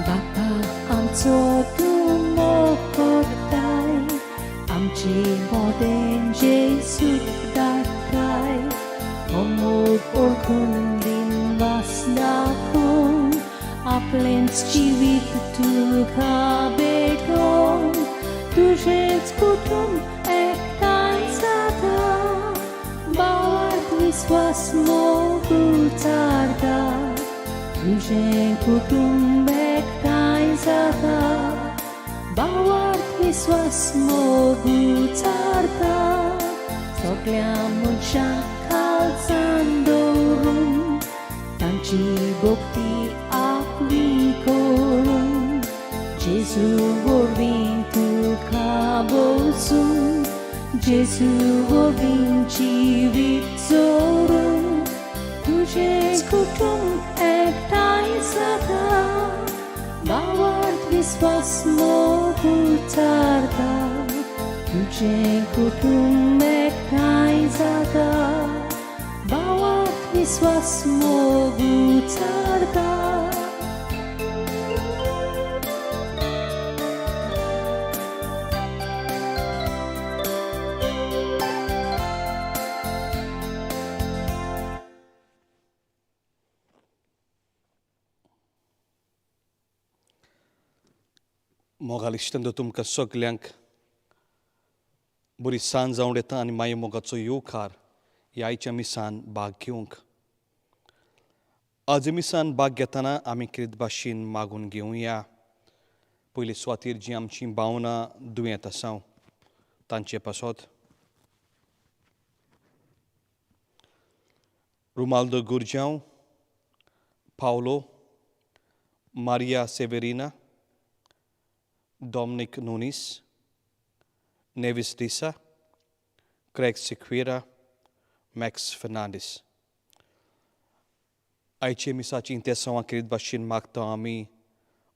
बापा आमचो तूं मोग करताय, आमचे मोदेन जेजूक धाडटाय. हो मोग ओळखून दिनवास दाखोवन आपलेंच जिवीत तुका भेटोवन तुजेंच कुटुंब एकठांय जाता, भावार्थ विस्वास मोग उचारता. तुजें कुटुंब एकठांय जाता, भावार्थ विस्वास मोग उचारता. सगल्या मनशांक काळजान दवरून तांची भक्ती आपली करून जेजू वरवीं तुका भोवसून, जेजू वरवीं जिवीत जोडून तुजें कुटुंब एकठांय जाता, भावार्थ विस्वास मोग उचारता. तुजें कुटुंब एकठांय जाता, भावार्थ विस्वास मोग उचारता. मोगाल इश्टांनो, तुमकां सगल्यांक बरी सांज जावं येता आनी माये मोगाचो येवकार ह्या आयच्या मिसान भाग घेवंक. आज मिसान भाग घेतना आमी कितें भाशेन मागून घेवया. पयले सुवातेर जी आमची भावनां दुयेंत आसा तांचे पासत रुमाल्दो गुरजांव, पावलो, Maria सेवेरिना, Dominic Nunes, Nevis Disa, Craig Sequeira, Max Fernandes. आयचे मिसाची इंतेसांवां किरीत भाशेन मागता आमी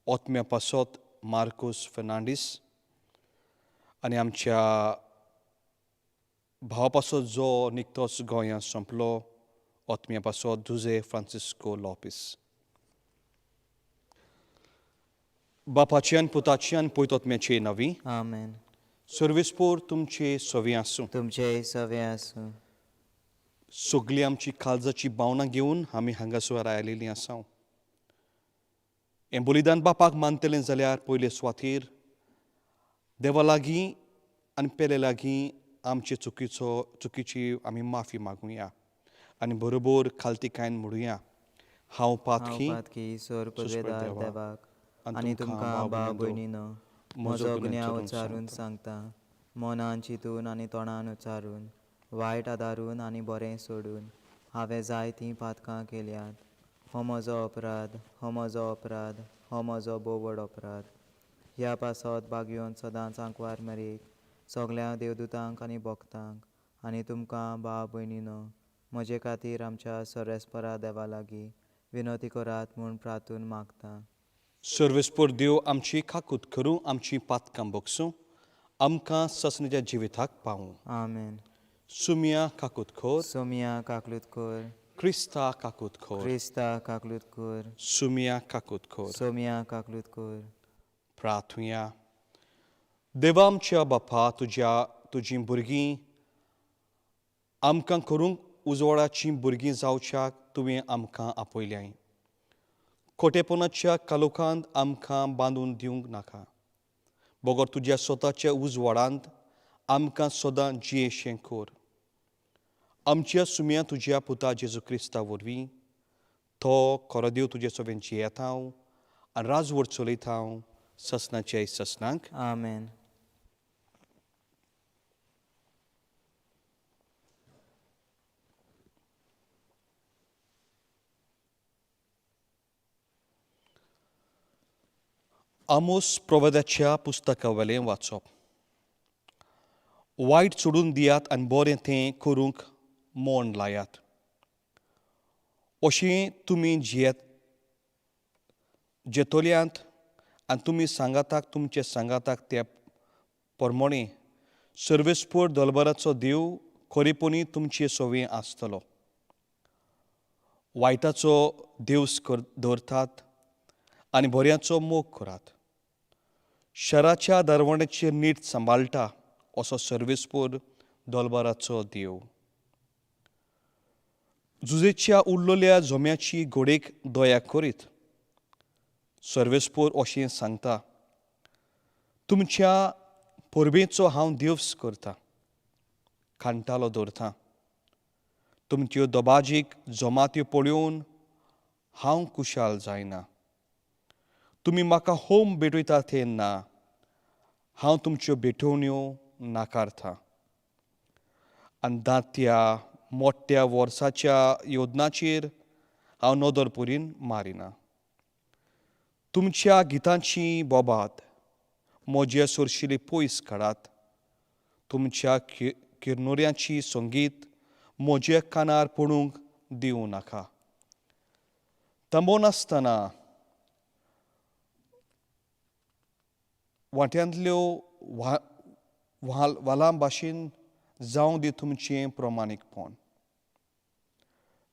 ओतम्या पासत मार्कोस फर्नांडीस आनी आमच्या भावा पासत जो निकतोच गोंयांत सोंपलो ओतम्या पासत जुजे फ्रांसिस्को लोपीस. बापाची आनी पुताची आनी पवित्र नवी. आमेन. सर्वेस्पोर तुमचे सवी आसूं. तुमचे सवे आसूं. सगळी आमची काळजाची भावनां घेवन आमी हांगासर आयलेलीं आसा. हें बलिदान बापाक मानतलें जाल्यार पयले सुवातेर देवा लागीं आनी पेले लागीं आमचे चुकीची आमी माफी मागुया आनी बरोबर खालतीकायन म्हणुया, हांव हांव पातकी पातकी सुस्पर सोरपगेदार देवा देवाक आनी तुमकां भाव भयणीनो म्हजो गुन्यांव उच्चारून सांगता, मनान चिंतून आनी तोंडान उच्चारून, वायट आदारून आनी बरें सोडून हांवें जायतीं पातकां केल्यात. हो म्हजो अपराध, हो म्हजो अपराध, हो म्हजो भोव व्हड अपराध. ह्या पासत भागयोन सदांच आंकवार मरेक सगळ्या देवदूतांक आनी भक्तांक आनी तुमकां भाव भयणीनो म्हजे खातीर आमच्या सर्वेस्परा देवा लागीं विनवती करात म्हूण प्रार्थून मागता. सर्वेस्पर देव आमची काकूत करूं, आमची पातकां बगसूं, आमकां ससनेच्या जिविताक पावूं. आमेन. सुमिया काकूत खोर, सोमिया काकलूत कर, क्रिस्ता काकूत खोर, क्रिस्ता काकलूत कर, सुमिया काकूत खोर. सोमिया काकलूत कर. प्रार्थुया. देवा आमच्या बापा, तुज्या तुजीं भुरगीं आमकां करूंक उजवाडाचीं भुरगीं जावच्याक तुवें आमकां आपयल्याय. खोटेपणाच्या कालोखांत आमकां बांदून दिवंक नाका, बगर तुज्या स्वताच्या उजवाडांत आमकां सदां जियेशें कर. आमच्या सुम्या तुज्या पुता जेजू क्रिस्ता वरवीं, तो खरो देव तुजे सवें जियेता आनी राजवट चलयता ससनाच्या ससनांक. आमेन. आमोस प्रवादाच्या पुस्तका वेलें वाचप. वायट सोडून दियात आनी बरें तें करूंक मन लायात, अशें तुमी जियेत जेतोल्यांत आनी तुमी सांगाताक तुमचे सांगाताक त्या परमणे सर्वेस्पर दलबराचो देव खरेपणी तुमचे सवे आसतलो. वायटाचो देवस दवरतात आनी बऱ्याचो मोग करात. शराच्या दरवण्याचेर नीट सांबाळटा असो सर्वेस्पर दलबराचो देव. जुजेच्या उरलेल्या जोम्याची घोडेक दया करीत सर्वेस्पर अशें सांगता, तुमच्या परबेचो हांव देवस करता, खांटालो दवरता. तुमच्यो दबाजीक जमात्यो पळोवन हांव कुशाल जायना. तुमी म्हाका होम भेटयता तेन्ना हांव तुमच्यो भेटवण्यो नाकारता. आनी दांत्या मोठ्या वर्साच्या योजनाचेर हांव नदर पुरीन मारिना. तुमच्या गितांची बोबात म्हजे सोरशिली पयस काडात. तुमच्या किरनोऱ्यांची संगीत म्हज्या कानार पडूंक दिवं नाका. थांबोनासतना वाट्यांतल्यो वालां भाशेन जावं दी तुमचें प्रमाणीकपण.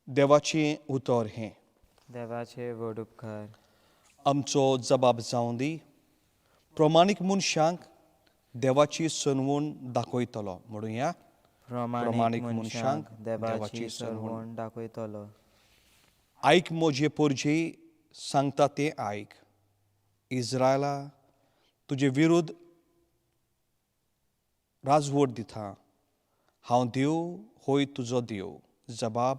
देवाचें उतर हें. देवाचे व्हड उपकार. आमचो जबाब जावं दी, प्रमाणीक मनशांक देवाची सनवण दाखयतलो. म्हणुया, प्रमाणीक मनशांक देवाची सरवण दाखयतलो. आयक म्हजे पोरजे सांगता तें आयक. इस्रायला तुजे विरुद्ध राजवट दिता, हांव देव होय तुजो देव. जबाब,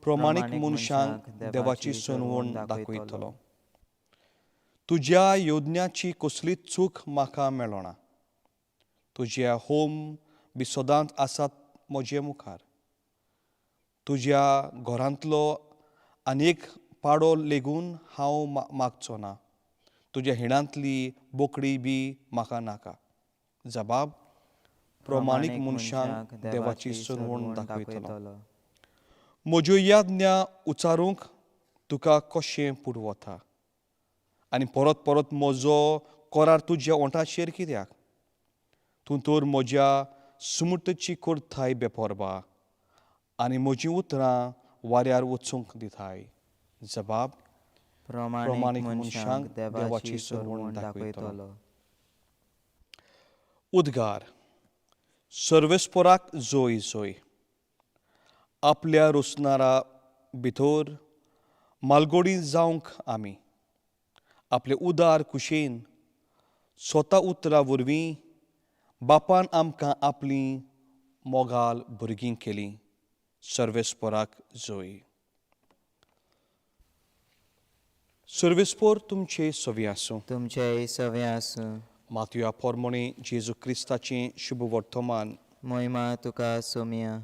प्रमाणीक मनशांक देवाची सनवण दाखयतलो. तुज्या योजन्याची कसलीच चूक म्हाका मेळना. तुज्या होम बी सदांच आसात म्हजे मुखार. तुज्या घरांतलो आनी एक पाडो लेगून हांव मागचो ना. तुज्या हिणांतली बोकडी बी म्हाका नाका. जबाब, प्रमाणीक मनशांक देवाची सनवण दाखयतलो. म्हज्यो याज्ञा उच्चारूंक तुका कशें पुरवता आनी परत परत म्हजो करार तुज्या ओंठाचेर कित्याक? तूं तर म्हज्या सुमूर्तची करताय बेपोरबा आनी म्हजीं उतरां वाऱ्यार वचूंक दिताय. जबाब, प्रमाणीक मनशांक देवाची सरवण दाखयतलो. उद्गार. सर्वेस्पराक जोय जोय. आपल्या रोसनारा भितर मालगोडी जावंक आमी आपले उदार कुशेन स्वता उतरां वरवीं बापान आमकां आपली मोगाल भुरगीं केली. सर्वेस्पराक जोय. सर्वेस्पोर तुमचे सवी आसूं. तुमचेय सवे आसूं. मातया पोरमोणे जेजू क्रिस्ताचें शुभ वर्तमान. मोहिमा तुका सोमिया.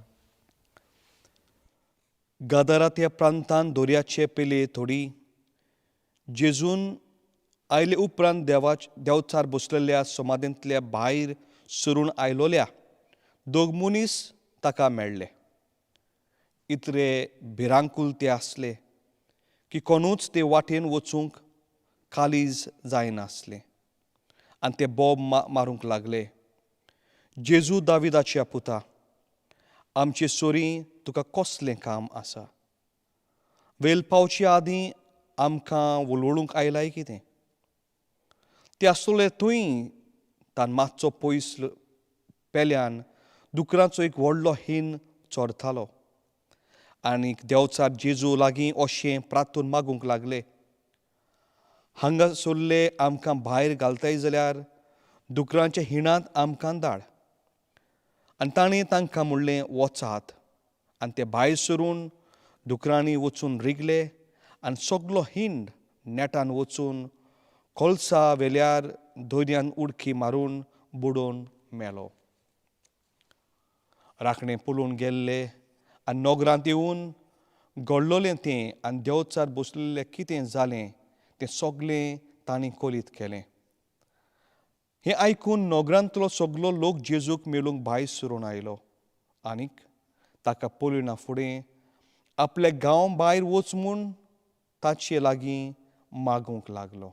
गादारा त्या प्रांतान दर्याचे पेले थोडी जेजून आयले उपरांत देवाच देवचार बसलेल्या समाधींतल्या भायर सरून आयलोल्या दोग मनीस ताका मेळ्ळे. इतले भिरांकूल ते आसले की कोणूच ते वाटेन वचूंक कालीज जायनासलें आनी ते बोब मारूंक लागले, जेजू दाविदाच्या पुता, आमचे सोरी तुका कसलें काम आसा? वेल पावचे आदीं आमकां वळवळूंक आयलाय कितें? ते आसतले थंय तान मातसो पयस पेल्यान दुकरांचो एक व्हडलो हीन चोरतालो आनी देंवचार जेजू लागीं अशें प्रार्थून मागूंक लागले, हांगा सोल्ले आमकां भायर घालताय जाल्यार दुकरांच्या हिणांत आमकां धाड. आनी ताणें तांकां म्हणलें, वचात. आनी ते भायर सरून दुकरांनी वचून रिगले आनी सगलो हिंड नेटान वचून कोलसा वेल्यार दर्यान उडकी मारून बुडोवन मेलो. राखणे पळोवन गेल्ले आनी नगरांत येवन घडलोलें तें आनी देवचार बसलेलें कितें जालें तें सगलें तांणी कलीत केलें. हें आयकून नगरांतलो सगलो लोक जेजूक मेळूंक भायर सरून आयलो आनीक ताका पळयना फुडें आपल्या गांव भायर वच म्हूण ताचे लागीं मागूंक लागलो.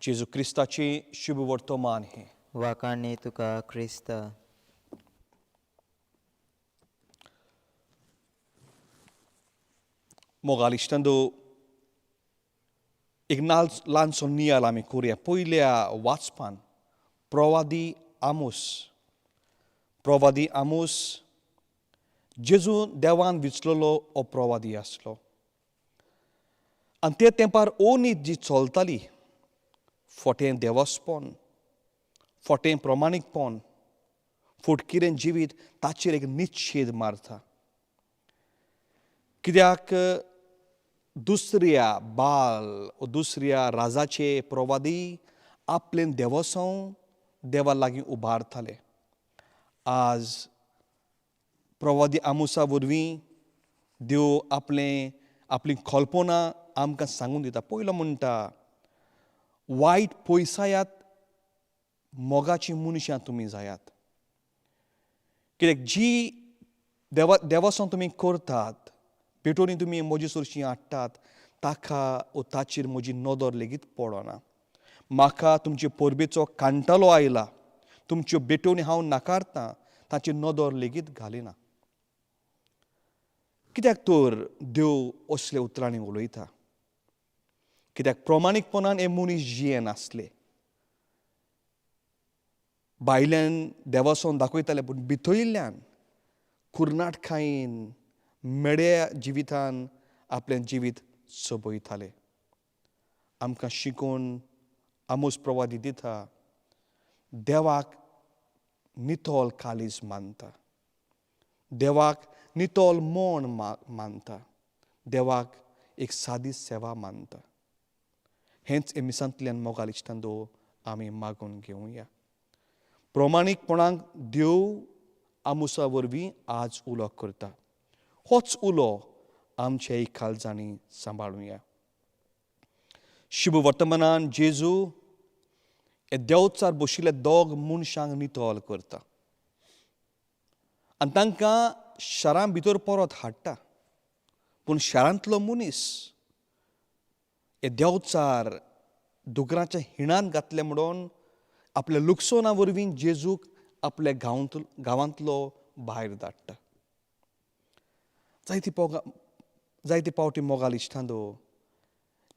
जेजू क्रिस्ताचें शुभ वर्तमान हें. वाखाणणी तुका क्रिस्ता. मोगाल इश्टांनो, एक ल्हानसो नियाळ आमी करुया. पयल्या वाचपान प्रवादी आमोस, प्रवादी आमोस जेजू देवान विचलोलो हो प्रवादी आसलो आनी ते तेंपार ओनीत जी चलताली, फोटें देवस्पण, फोटें प्रमाणीकपण, फुटकिरें जिवीत ताचेर एक निच्छेद मारता. कित्याक दुसऱ्या बाल दुसऱ्या राजाचे प्रवादी आपलें देवसांव देवा लागीं उबारताले. आज प्रवादी आमोसा वरवीं देव आपलें आपली कल्पना आमकां सांगून दिता. पयलो म्हणटा, वायट पयसायात, मोगाचीं मनशां तुमी जायात. कित्याक जी देवासांव तुमी करतात, पेटोवनी तुमी म्हजे सरशीं हाडटात, ताका ओ ताचेर म्हजी नदर लेगीत पडना. म्हाका तुमचे परबेचो कांटालो आयला, तुमच्यो बेटोवणी हांव नाकारतां, ताची नदर लेगीत घालिना. कित्याक तर देव असल्या उतरांनी उलयता? कित्याक प्रमाणीकपणान हे मनीस जियेनासले. भायल्यान देवासोन दाखयताले पूण भितरल्यान कुर्नाटकायेन मेड्या जिवितान आपलें जिवीत सोबयताले. आमकां शिकोवन आमोस प्रवादी दिता, देवाक नितळ काळीज मानता, देवाक नितळ मन मानता, देवाक एक सादी सेवा मानता. हेंच एमिसांतल्यान मोगाल इश्टांनो आमी मागून घेवया. प्रमाणीकपणाक देव आमोसा वरवीं आज उलो करता. होच उलो आमच्या काळजांनी सांबाळुया. शुभ वर्तमानान जेजू हे देवचार बशिल्ले दोग मनशांक नितळ करता आनी तांकां शारां भितर परत हाडटा. पूण शारांतलो मनीस हे देवचार दुकराच्या हिणान घातले म्हणून आपल्या लुकसोना वरवीं जेजूक आपल्या गांवांतलो भायर धाडटा. जायते पावटी मोगाल इश्टांनो,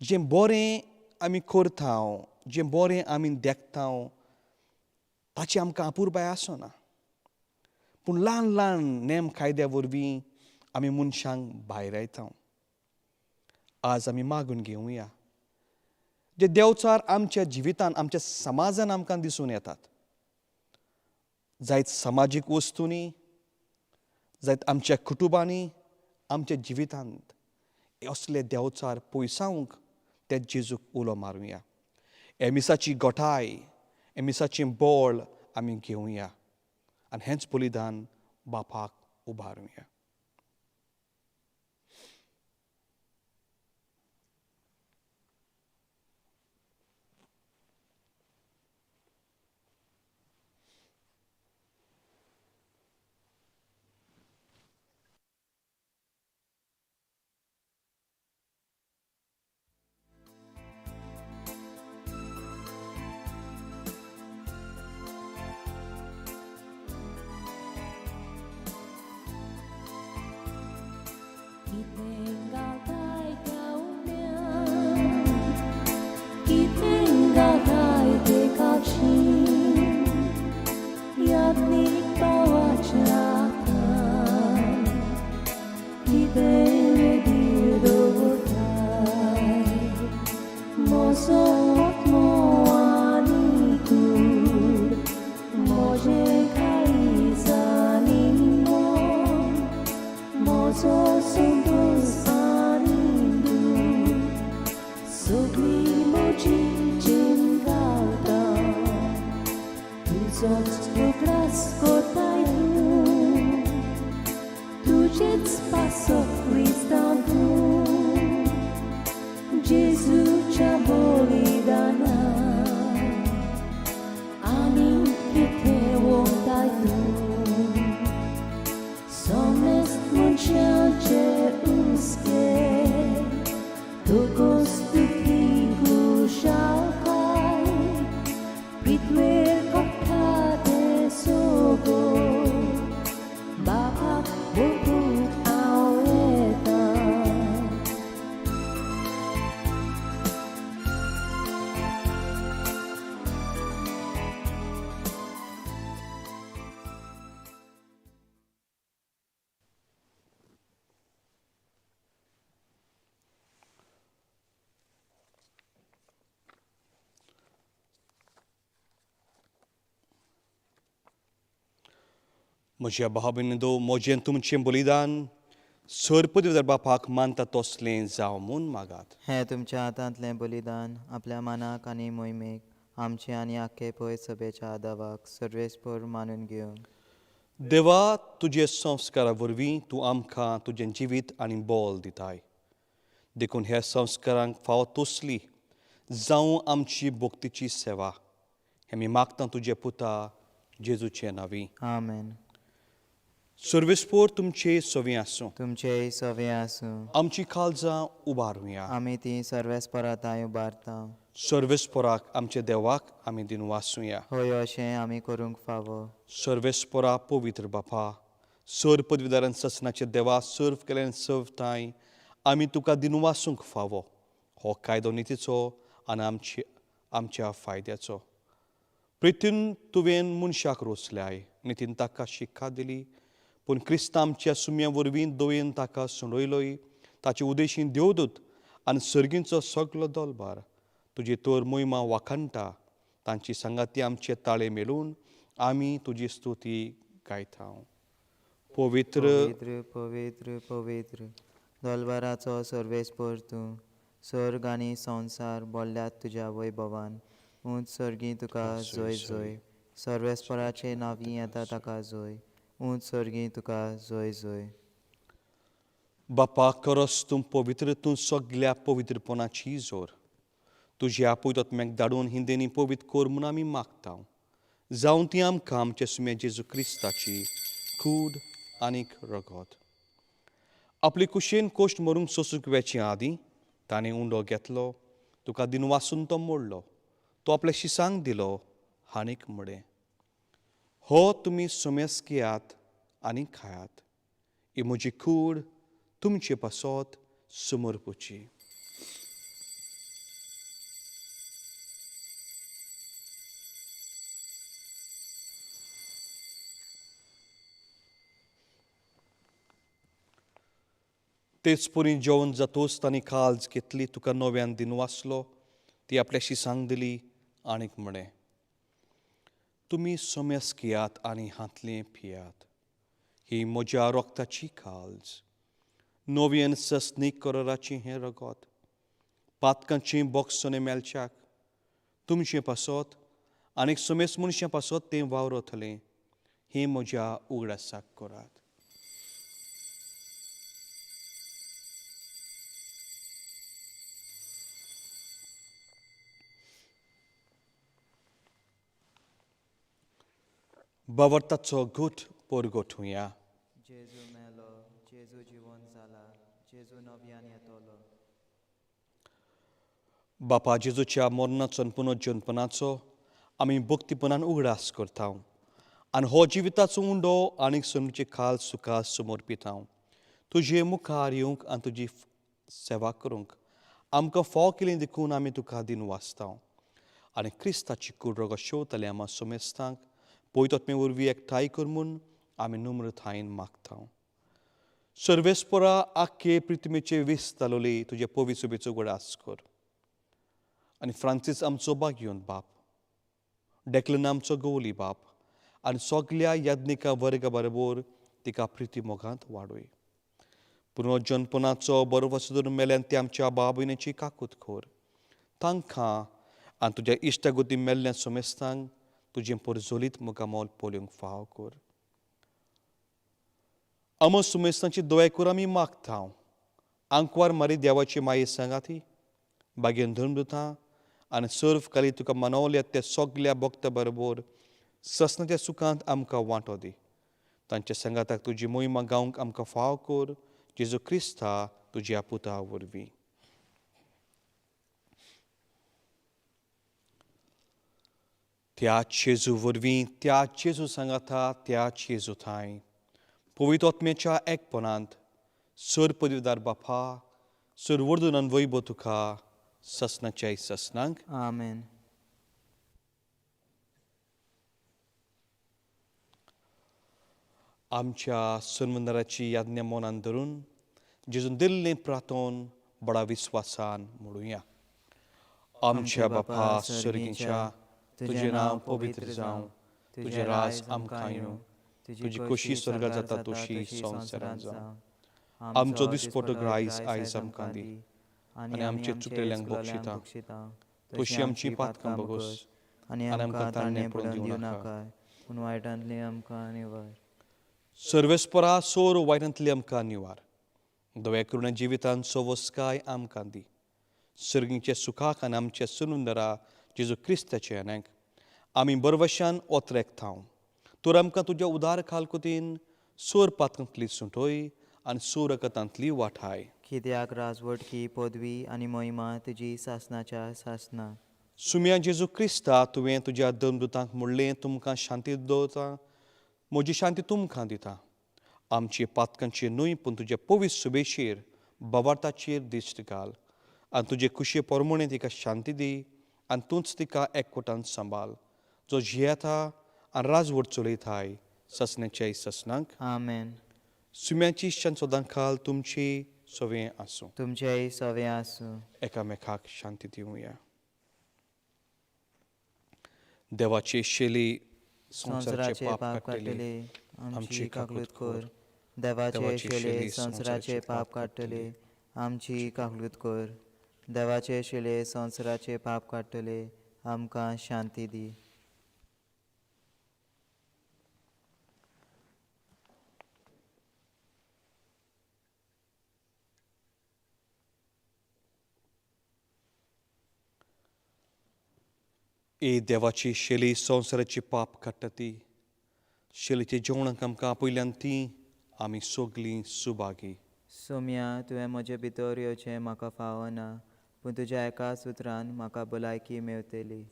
जें बरें आमी करता, जें बरें आमी देखता, ताची आमकां अपुरबाय आसना. पूण ल्हान ल्हान नेम कायद्या वरवीं आमी मनशांक भायर आयता. आज आमी मागून घेवया जे देवचार आमच्या जिवितान, आमच्या समाजान आमकां दिसून येतात, जायत समाजीक वस्तूंनी, जायत आमच्या कुटुंबांनी आमच्या जिवितांत असले देंवचार पयसावंक त्या जेजूक उलो मारुया. एमिसाची गोठाय, एमिसाचें बळ आमी घेवया आनी हेंच बलिदान बापाक उबारुया. म्हज्या भाव भयणींनो, म्हजें तुमचें बलिदान सरपदवीदार बापाक मानता तसलें जावं म्हूण मागात. हें तुमच्या हातांतलें बलिदान आपल्या मनाक आनी मोहिमेक आमचे आनी आख्खे पय सभेच्या आदावाक सर्वेस्पर मानून घेवं. देवा, तुजे संस्कारा वरवीं तूं आमकां तुजें जिवीत आनी बोल दिताय, देखून ह्या संस्कारांक फावो तसली जावं आमची भक्तीची सेवा. हें आमी मागता तुजे पुता जेजूचे नांवी. आमेन. सर्वेस्पोर तुमचे सवी आसूं. तुमचेय सवे आसूं. आमची काळजां उबारुया. आमी ती सर्वेस्परा तांय उबारता. सर्वेस्पोराक आमच्या देवाक आमी दिवन वासुया. हय, अशें आमी करूंक फावो. सर्वेस्पोरा पवित्र बापा, सर पदवीदारान ससनाचे देवा, सर्व केल्यान सर्व तांय आमी तुका दिवन वासूंक फावो. हो कायदो नितीचो आनी आमच्या फायद्याचो. प्रितीन तुवें मनशाक रोसल्याय, नितीन ताका शिक्षा दिली, पूण क्रिस्तांव आमच्या सुम्या वरवीं दवयेन ताका सोडयलोय. ताचे उदेशीं देवदूत आनी सर्गींचो सगलो दोलबार तुजी तोर मोहिमा वाखाणटा. तांची सांगाती आमचे ताळे मेळून आमी तुजी स्तुती गायता. पवित्र पवित्र पवित्र पवित्र दोलबाराचो सर्वेस्पर तूं, स्वर्ग आनी संवसार बोल्ल्यात तुज्या वैभवान. उंच सर्गी तुका जोय जोय, सर्वेस्पराचे नांवी येता ताका जोय, उंच सर्गी तुका जोय जोय. बापा, करस तूं पवित्र, तूं सगल्या पवित्रपणाची जोर. तुज्या पवित्र धाडून हिंदेनी पवित्र कर म्हूण आमी मागता. जावं ती आमकां आमच्या सुम्या जेजू क्रिस्ताची कूड आनीक रगत. आपले कुशेन कोश्ट मरूंक सोसूंक वेचे आदीं ताणें उंडो घेतलो, तुका दिन वासून तो मोडलो, तो आपल्या शिसांक दिलो आनीक म्हळें, हो तुमी सुमेस घेयात आनी खायात, ही म्हजी कूड तुमचे पासत समर्पुची. तेच परी जेवण जातोच तांणी काळज घेतली, तुका नव्यान दिन वाचलो, ती आपल्या शिसांक दिली आनीक म्हळें, तुमी सोमेस घेयात आनी हांतलें पियात, ही म्हज्या रोगताची काल्ज, नवीन सस्नीक कराराची हें रगत, पातकांची बोगसणे मेळच्याक तुमचे पासत आनीक समेस्त मनशां पासत तें वावरतलें, हें म्हज्या उगडासाक करात. बावर्ताचो घुट परगटुया. जेजू मेलो, जेजू जिवन जाला, जेजू नव्यान येतलो. बापा जेजूच्या मरणाचो आनी पुनर्जनपणाचो आमी भक्तीपणान उगडास करता आनी हो जिविताचो उंडो आनीक समचे खाल सुखा समर्पिता. तुजे मुखार येवंक आनी तुजी सेवा करूंक आमकां फाव केली देखून आमी तुका दिन वाचता आनी क्रिस्ताची कूड रोगो शेवतले आमा सोमेस्तांक पयतोत्मे वरवीं एकठांय कर म्हूण आमी नम्रतायेन मागता. सर्वेस्परा आख्खे पृथ्वीचे वीस तालोली तुजे पवी सुबेचो उगडास कर आनी फ्रांसीस आमचो बागयोन बाप, डेक्लन आमचो गवली बाप आनी सगल्या याज्ञिका वर्गा बरोबर तिका प्रिती मोगांत वाडय. पुनर्जनपणाचो बरोवसो धरून मेल्यान ती आमच्या बाबयनेची काकूत कर तांकां आनी तुज्या इश्टागती मेल्ल्या सोमेस्तांक तुजें परजोलीत मुखामोल पळोवंक फाव कर. आमो सुमेस्तांची दोळे कर आमी मागता. आंकवार मारी देवाची माये सांगाती बागेन धर्मदुतां आनी सर्व काली तुका मनवल्या त्या सगल्या भक्ता बरोबर ससनाच्या सुखांत आमकां वांटो दी. तांच्या सांगाताक तुजी मोहिमा गावंक आमकां फाव कर, जेजू क्रिस्ता तुज्या पुता वरवीं. त्या जेजू वरवीं, त्या जेजू सांगाता, त्या जेजू थांय पवित्र आत्म्याच्या एकपणांत सर पदवीदार बापा, सर वर्दून वैभव तुका ससनाच्या ससनांक. आमेन. आमच्या सन्मंदराची याज्ञा मनान धरून जेजून दिल्लें प्रार्थन बडा विस्वासान म्हणुया. आमच्या बापा सर्गीच्या, तुजें नांव पवित्र जावं, तुजें राज आमकां येवं, तुजी खोशी स्वर्गात जाता तशी संवसारांत जावं. आमचो दिसपटो ग्रायस आयज आमकां दी आनी आमचे चुकलेल्यांक बक्षिता तशी आमची पातकां बगोस आनी आमकां ताणें पडून दिवं नाका, पूण वायटांतली आमकां निवार. सर्वेस्परा सोर वायटांतली आमकां निवार. दव्या करुणा जिवितान सवस्काय आमकां दी. सर्गीच्या सुखाक आनी आमच्या सुंदरा जेजू क्रिस्ताचे आनीक आमी बरवशान ओतरेकता. तर आमकां तुज्या उदार खालकुतीन सोर पातकांतली सुटोय आनी सोरकतांतली वाठाय. कित्याक राजवटकी पदवी आनी महिमा तुजी सासनाच्या सासना. सुम्या जेजू क्रिस्ता, तुवें तुज्या दमदुतांक म्हणलें, तुमकां शांती दवरता, म्हजी शांती तुमकां दिता. आमची पातकांची न्हय पूण तुज्या पवित्र सुबेचेर बाबार्थाचेर दिश्ट घाल आनी तुजे खुशये परमणे तिका शांती दी आनी तूंच तिका एकवटान सांबाळ, जो जियेता आनी राजवट चलयताय ससनाच्या ससनांक. आमेन. सुम्याची शांत सदां खाल तुमची सवें आसूं. तुमचेय सवें आसूं. एकामेकाक शांती दिवया. देवाची शैली संवसाराचे पाप काडटले आमची काकलूत कर. देवाचे शेले संवसाराचे पाप काडटले आमची काकलूत कर. देवाचे शेले संवसाराचे पाप काडटले आमकां शांती दी. ए देवाची शेली संवसाराची पाप काडटा ती शेलीच्या जेवणाक आमकां आपयल्यान ती आमी सगलीं सुभागी. सोम्या, तुवें म्हजे भितर येवचें म्हाका फावना, पूण तुज्या एका सुत्रान म्हाका भलायकी मेवतली.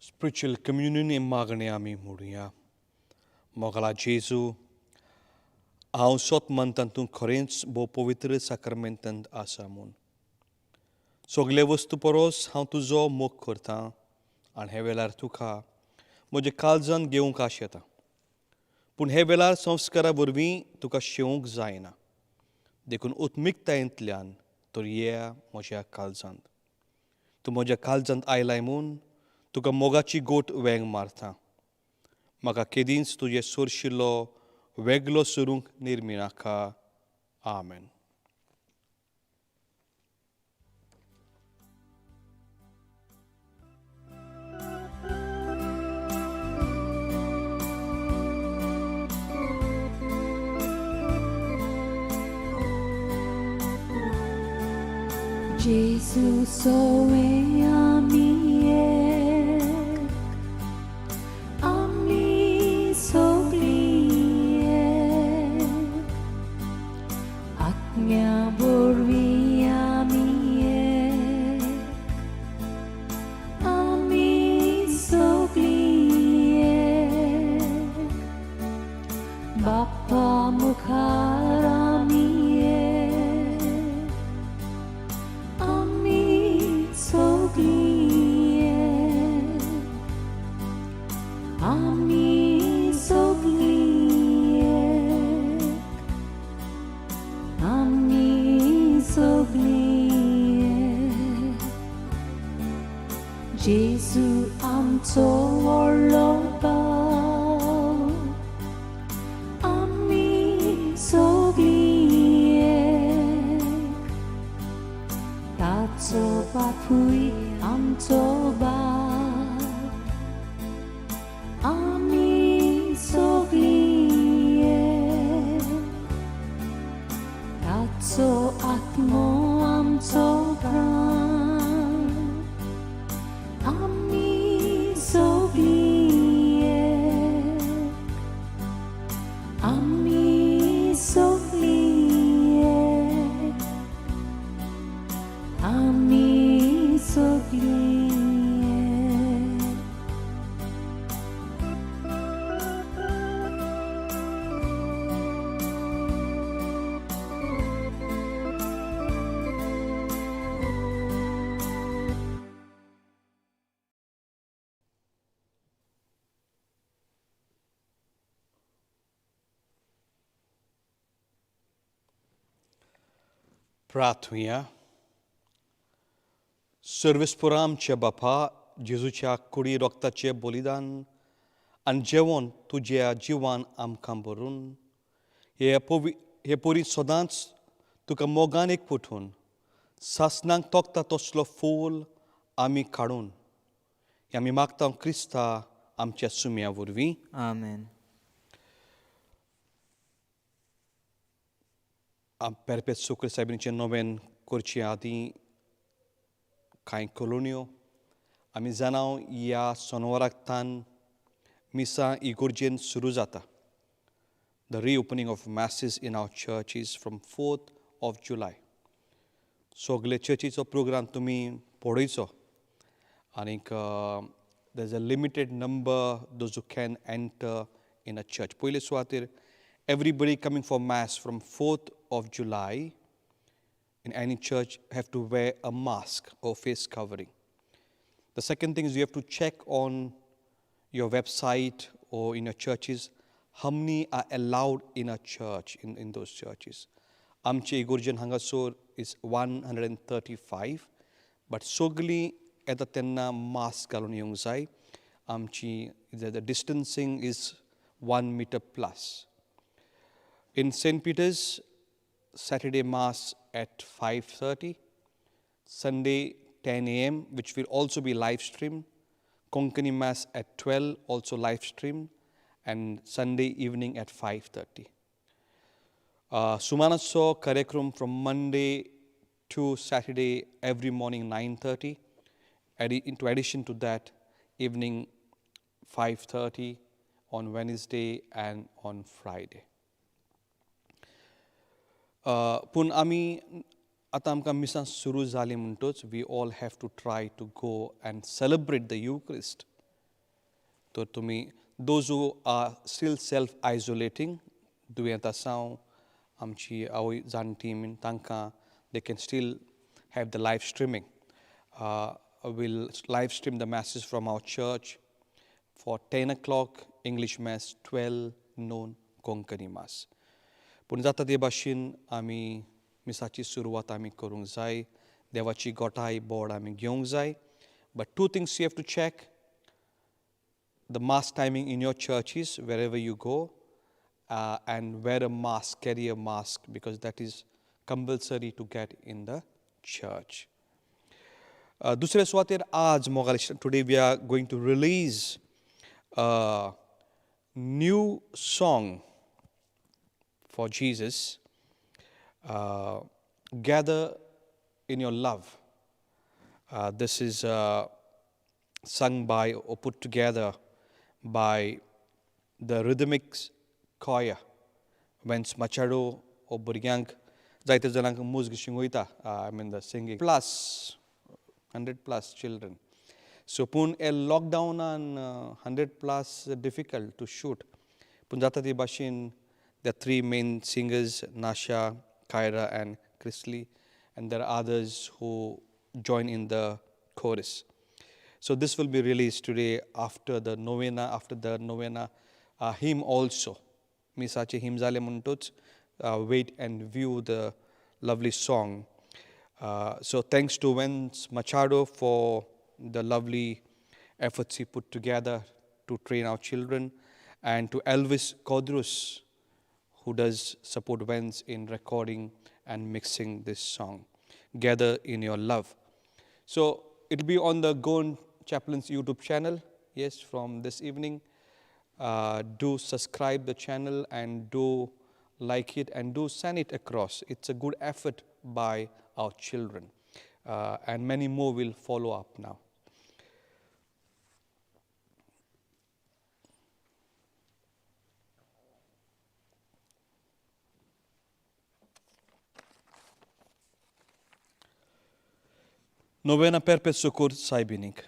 स्पिरिच्युअल कम्युनियन हें मागणें आमी म्हणुया. मोगाळा जेजू, हांव सोत मानता तूं खरेंच भोव पवित्र साक्रमेंतांत आसा म्हूण. सगळे वस्तू परस हांव तुजो मोग करतां आनी हे वेळार तुका म्हज्या काळजान घेवंक आशेता. पूण हे वेळार संस्कारा वरवीं तुका शेवंक जायना, देखून उत्मिकतायेंतल्यान तर ये म्हज्या काळजांत. तूं म्हज्या काळजांत आयलाय म्हूण तुका मोगाची गोट वेंग मारता. म्हाका केदींच तुजें सोरशिल्लो वेगळो सरूंक निर्मिनाका. आमेन. Gesù soe ami ek, ami sogli ek, atmya borvi ami ek, ami sogli ek, Bapa mukhar ami ek, ami sogli ek, ami sogli ek, ami sogli ek. Jesu आमचो व्हडलो भाव, आमी सगळीं एक, ताचो बापूय आमचो बाप, आमी सगळीं एक, ताचो आत्मो आमचो प्राण, आमी सगळीं एक, आमी सगळीं एक, आमी सगळीं एक. प्रार्थुया. सर्वेस्पोरा आमच्या बापा, जेजूच्या कुडी रोगताचें बलिदान आनी जेवण तुज्या जिवान आमकां भरून हे परी सदांच तुका मोगान एक पुठून सासणाक तोखता तसलो फूल आमी काडून हे आमी मागता क्रिस्ता आमच्या सुम्या वरवीं. आमेन. पेरपेत सुक्र सायबिणीचें नोवेन करचे आदीं कांय कॉलोन्यो आमी जाणा ह्या सोनवाराक तान मिसां इगोर्जेन सुरू जाता. The reopening of masses in our church is from 4th of July. सगळे चर्चीचो प्रोग्राम तुमी पळयचो आनीक there is a limited number those who can enter in a church. पयले सुवातेर everybody coming for mass from 4th of July in any church have to wear a mask or face covering. The second thing is you have to check on your website or in your churches how many are allowed in a church, in those churches. आमचे इगोर्जन हांगासर is 135, but सगळीं येता तेन्ना mask घालून येवंक जाय. आमची the distancing is 1 meter plus. In Saint Peter's, Saturday Mass at 5:30, Sunday 10 a.m., which will also be live streamed, Konkani Mass at 12, also live streamed, and Sunday evening at 5:30. सुमानाचो कार्यक्रम from Monday to Saturday every morning 9:30. Into addition to that, evening 5:30 on Wednesday and on Friday. पूण आमी आतां आमकां मिसां सुरू जालीं म्हणटच we all have to try to go and celebrate the Eucharist. तर तुमी those who are still self isolating दुयेंत आसा आमची आवय जाणटी बीन तांकां they can still have the live streaming. We'll live stream the masses from our church for 10 o'clock English mass, 12 noon Konkani mass. पूण जाता ते भाशेन आमी मिसाची सुरवात आमी करूंक जाय, देवाची गोठाय बोड आमी घेवंक जाय. But two things you have to check: the mass timing in your churches wherever you go, and wear a mask, carry a mask, because that is compulsory to get in the church. दुसरे सुवातेर आज मोगाल, today we are going to release new song for Jesus, Gather in Your Love. This is sung by or put together by the Rhythmics Choir. Vance Machado ओ भुरग्यांक जायते जाणांक मुज्ग शिंगोयता, I mean the singing, plus 100 plus children. So पूण हे लॉकडावनान 100 plus difficult to shoot, पूण जाता ते भाशेन the three main singers, Nasha, Kyra and Chrisley, and there are others who join in the chorus. So this will be released today after the novena hymn also. मिसाचे hymn जाले म्हणटूच wait and view the lovely song. So thanks to Vance Machado for the lovely efforts he put together to train our children, and to Elvis Kodrus, who does support Vance in recording and mixing this song, Gather in Your Love. So it'll be on the Goan Chaplains YouTube channel, yes, from this evening. Do subscribe the channel and do like it and do send it across. It's a good effort by our children. And many more will follow up now. Novena Perpet Sukur सायबिनीक.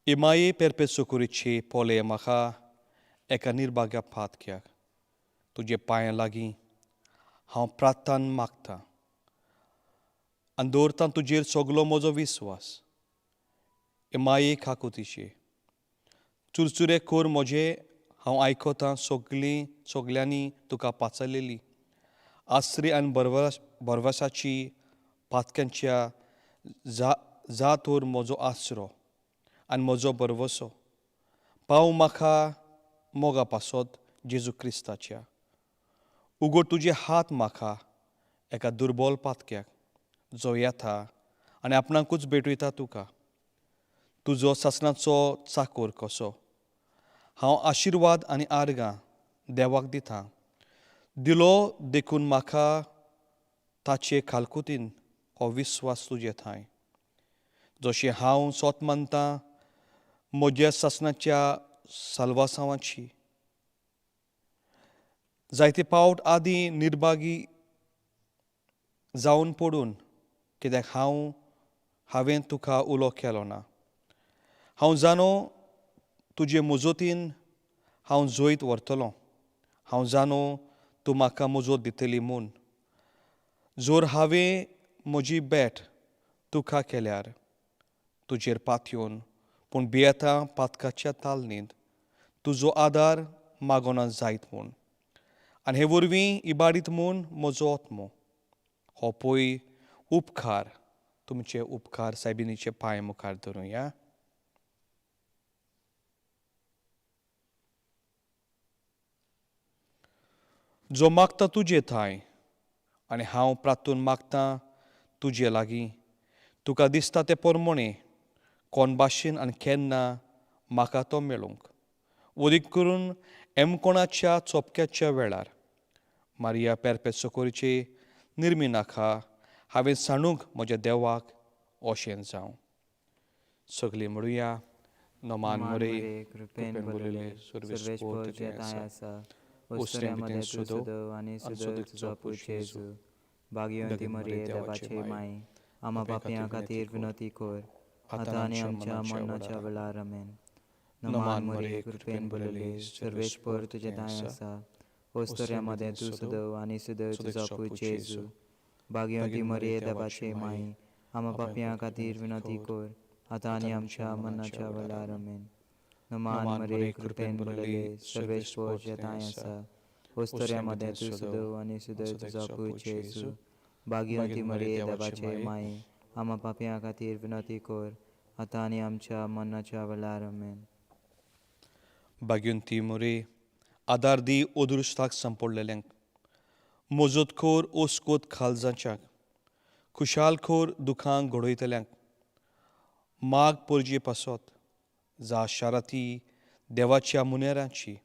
इमाये पेरपेत सुकुरीची पोले म्हाका एका निर्भाग्या पातक्याक तुजे पांयां लागीं हांव प्रार्थना मागतां आनी दवरतां तुजेर सगलो म्हजो विस्वास. इमाये काकुतीचे चुरचुरे कर म्हजे, हांव आयकतां सगलीं सगल्यांनी तुका पाचारलेली आसरी आनी भरवस भरवसाची पातक्यांच्या जा जा तर म्हजो आसरो आनी म्हजो भरवसो पाव म्हाका मोगा पासत जेजू क्रिस्ताच्या. उगड तुजे हात म्हाका एका दुर्बल पातक्याक जो येता आनी आपणाकूच भेटयता तुका तुजो सासणाचो चाकोर कसो. हांव आशिर्वाद आनी आर्गां देवाक दिता दिलो देखून म्हाका ताचे कालकुतीन हो विस्वास तुजे थांय जशें हांव सोत मानतां म्हज्या सासणाच्या साल्वासांवाची. जायते पावट आदीं निर्भागी जावन पडून कित्याक हांव हांवें तुका उलो केलो ना. हांव जाणो तुजे मुजोतीन हांव जैत व्हरतलो. हांव जाणो तूं म्हाका मुजोत दितली म्हूण जर हांवें म्हजी भेट तुका केल्यार तुजेर पातयेवन, पूण भियेता पातकाच्या तालनींत तुजो आदार मागोना जायत म्हूण आनी हे वरवीं इबाडीत म्हूण म्हजो आत्मो. हो पळय उपकार, तुमचे उपकार सायबिनीचे पांय मुखार धरुया. जो मागता तुजे थांय आनी हांव प्रातून मागतां तुजे लागीं तुका दिसता ते पोरमोणे कोण भाशेन आनी केन्ना म्हाका तो मेळूंक वदीक करून एमकोणाच्या चोपक्याच्या वेळार मारिया पेरपेत सोकोरीचे निर्मी नाका हांवें सांडूंक म्हज्या देवाक अशें जावं. सगळीं म्हणुया, नमान मरे कृपेन भरलेले, सर्वेस्पर तुजे ठांय आसा. उस्त्र्या तूं सदव आनी सदव तुजो पूत जेजू. भाग्यवंती मरिये, देवाचे माई, आमा पापयां खातीर विनवती कर. आतां आनी आमच्या मरणाच्या वेळार. आमेन. नमान मरिये, कृपेन भरलेली, सर्वेस्पर तुजें दाय आसा. ओस्तोऱ्या मदें तूं सदव आनी सदैव तुजो पूत जेजू. भाग्यवंती मरिये, देवाचे माई, आमा पापयां खातीर विनंती कर, आतां आनी आमच्या मरणाच्या वेळार. आमेन. नमान मरिये, कृपेन भरलेली, सर्वेस्पर तुजें दाय आसा. ओस्तोऱ्या मदें तूं सदव आनी सदैव तुजो पूत जेजू. भाग्यवंती मरिये, देवाचे माई, आमा पापयां खातीर विनंती कर, आतां आनी आमच्या मरणाच्या वेळार. आमेन. भाग्यवंती मोरे, आदार दी अदृश्टाक सांपडलेल्यांक, मजत कर ओसकोत खालजांच्याक, खुशाल खोर दुखांक घडयतल्यांक, माग परजे पासत जा शाराती देवाच्या मुनेरांची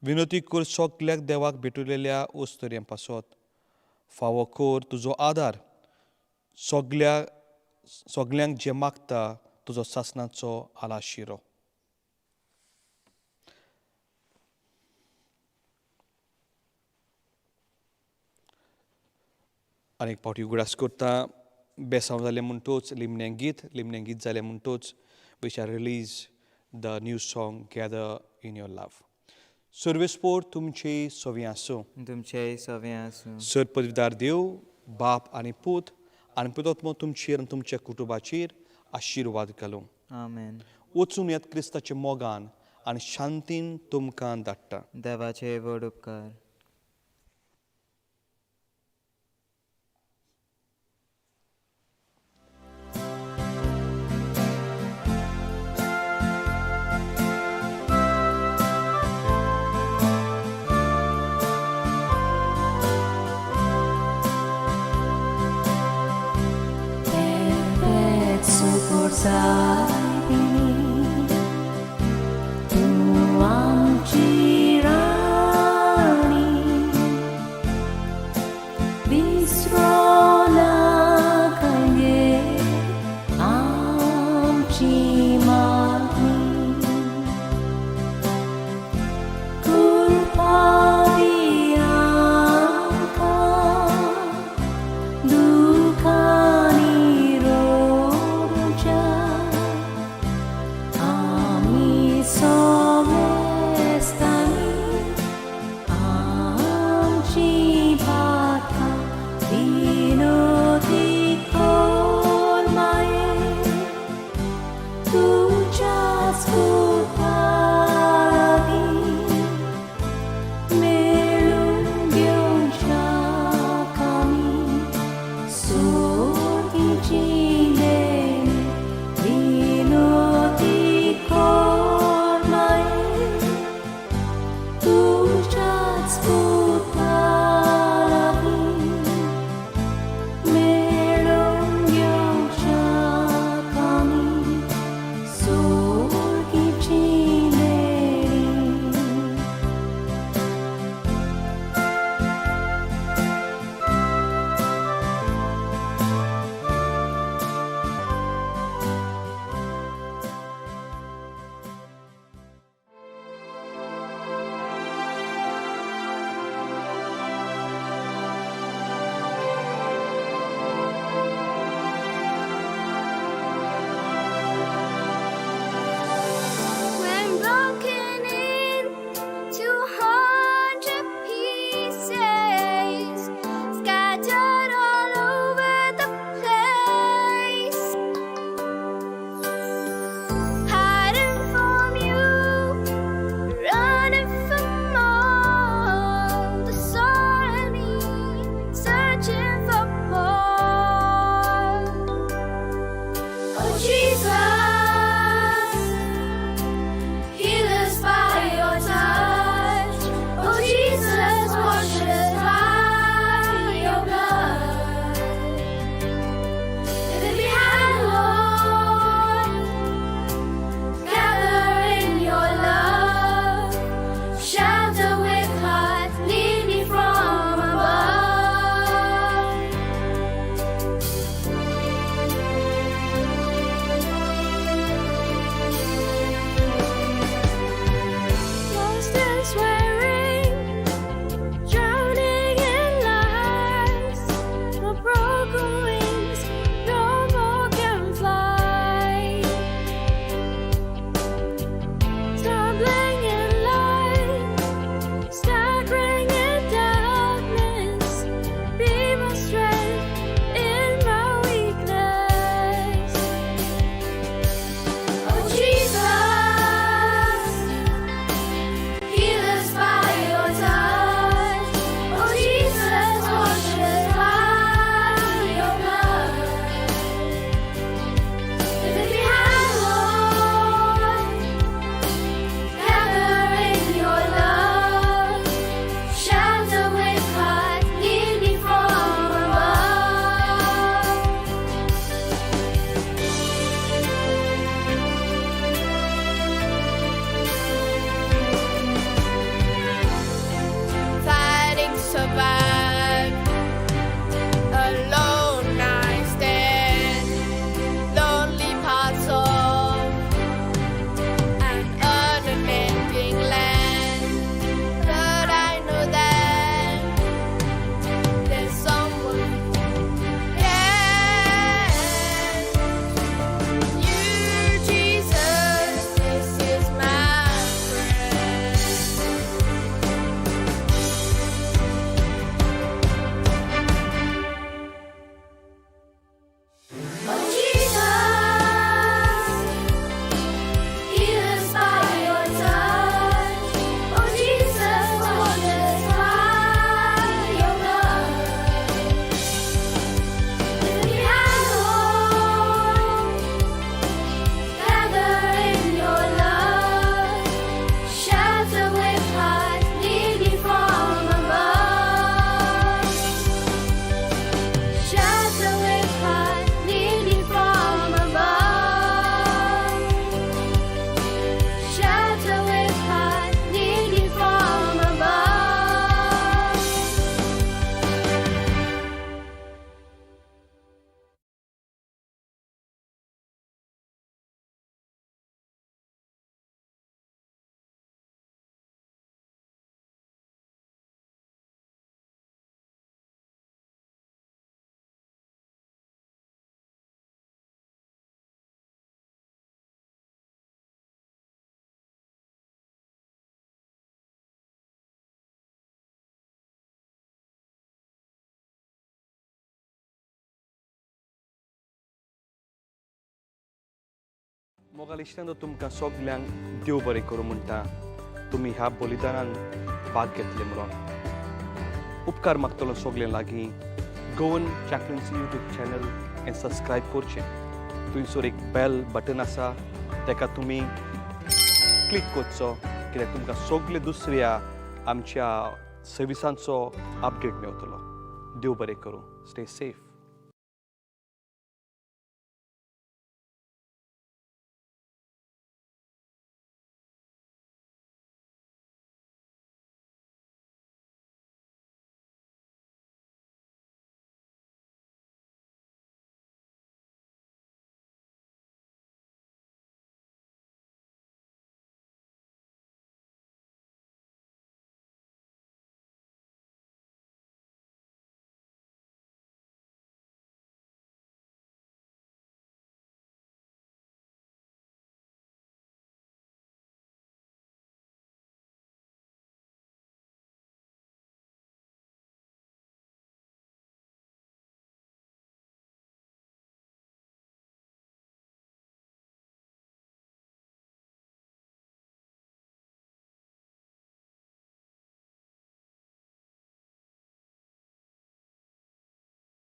विनोती कर. सगल्याक देवाक भेटुलेल्या ओस्तोऱ्यां पासत फावो कर तुजो आदार सगल्या सगल्यांक जे मागता तुजो सासणाचो आलाशिरो. आनी एक फावटी उगडास करता, बेसांव जालें म्हणटूच लिमणें गीत, लिमणें गीत जालें म्हणटूच we shall release the new song gather in your love. सर्वेस्पोर तुमचे सवी आसूं. तुमचेय सवें आसूं. सर पदवीदार देव बाप आनी पूत आनी पुतोत्मो तुमचेर आनी तुमच्या कुटुंबाचेर आशिर्वाद घालूं. आमेन. वचून येत, क्रिस्ताच्या मोगान आनी शांतीन तुमकां धाडटा. देवाचे व्हड उपकार. Perpet succursai तूं आमची राणी. मोगाल इश्टांनो, तुमकां सगल्यांक देव बरें करूं म्हणटा. तुमी ह्या बलिदानान भाग घेतले म्हणून उपकार मागतलो सगल्यां लागीं. गोवन चॅपलन्सी यूट्यूब चॅनल हें सबस्क्रायब करचें. थंयसर एक बेल बटन आसा, ताका तुमी क्लिक करचो, कित्याक तुमकां सगळे दुसऱ्या आमच्या सर्विसांचो अपडेट मेवतलो. देव बरें करूं. Stay safe.